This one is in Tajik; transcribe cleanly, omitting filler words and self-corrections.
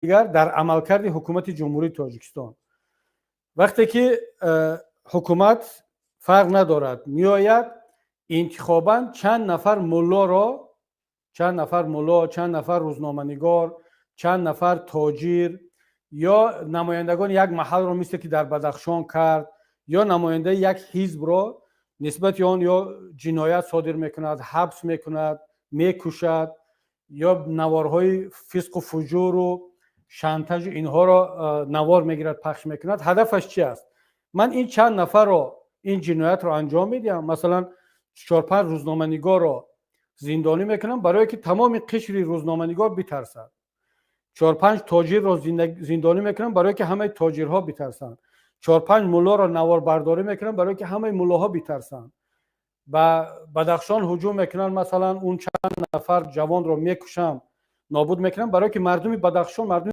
Дигар дар амалкарди ҳукумати Ҷумҳурии Тоҷикистон, вақте ки ҳукумат, фарқ надорад, меояд, интихобан чанд нафар муллоро, чанд нафар мулло, чанд нафар рӯзноманигор, чанд нафар тоҷир ё намояндагони як маҳалро, мисле ки дар Бадахшон кард, ё намояндаи як ҳизбро нисбати он ё ҷиноят содир мекунад, ҳабс мекунад, мекушад ё наворҳои фисқу фуҷуру шантажу инҳоро навор мегирад, пахш мекунад. Ҳадафаш чи аст? Ман ин чанд нафарро ин ҷиноятро анҷом медиҳам, масалан, чор-панҷ рӯзноманигорро зиндонӣ мекунам, барое ки тамоми қишри рӯзноманигор битарсад, чор-панҷ тоҷирро зиндонӣ мекунам, барое ки ҳамаи тоҷирҳо битарсанд, чор-панҷ муллоро наворбардорӣ мекунам, барое ки ҳамаи муллоҳо битарсанд, ба Бадахшон ҳуҷум мекунанд, масалан, он чанд нафар ҷавонро мекушам, нобуд мекунам, барое ки мардуми Бадахшон, мардуми